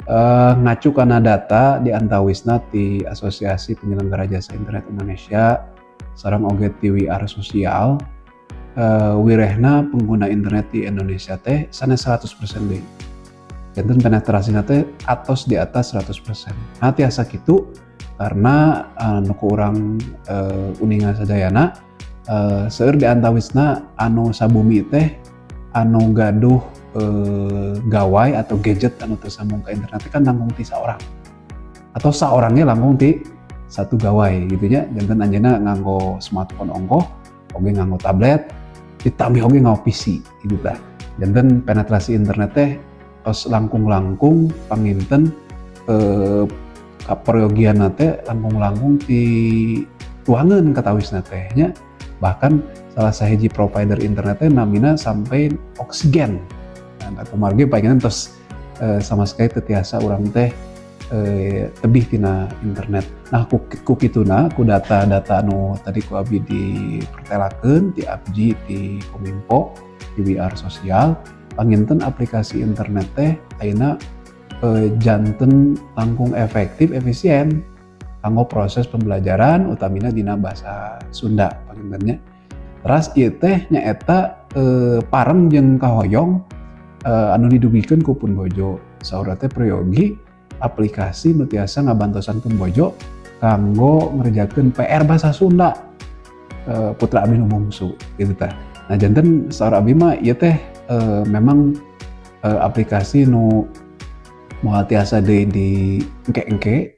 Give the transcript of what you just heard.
Ngacu kana data di antawisna di Asosiasi Penyelenggara Jasa Internet Indonesia sareng oge ti WR Sosial, wirehna pengguna internet di Indonesia teh sanes 100% deui. Janten penetrasina teh atos di atas 100%. Nah, tiasa kitu karena nu ku urang uninga sadayana, seueur di antawisna anu sabumi teh anu gaduh gawai atau gadget anu tersambung ke internet teh kan langkung ti saorang atau saorangnya langkung ti satu gawai gitu nya. Janten anjeunna nganggo smartphone ongkoh oge, nganggo tablet, ditambih oge nganggo PC gitu tah. Janten penetrasi internet teh tos langkung-langkung panginten kaperyogianna teh langkung-langkung ti tuangeun katawisna teh nya. Bahkan salah sahiji provider internet teh namina sampai oksigen. Nah, kumargi panginten tos sama sekali teu tiasa urang teh tebih tina internet. Nah, ku kituna, ku data-data anu tadi ku abi dipertelakeun ti APJI, ti Kominfo, di WR Sosial, panginten aplikasi internet teh ayeuna janten langkung efektif, efisien kanggo proses pembelajaran, utamina dina bahasa Sunda panginten nya. Teras ieu teh nyaeta pareng jeung kahoyong anu didugikeun ku pun bojo. Saurna teh peryogi aplikasi nu tiasa ngabantosan pun bojo kanggo ngerjakeun PR bahasa Sunda putra abdi nu bungsu gitu tah. Nah, janten saur abdi mah ieu teh memang aplikasi nu moal tiasa deui di engke-engke.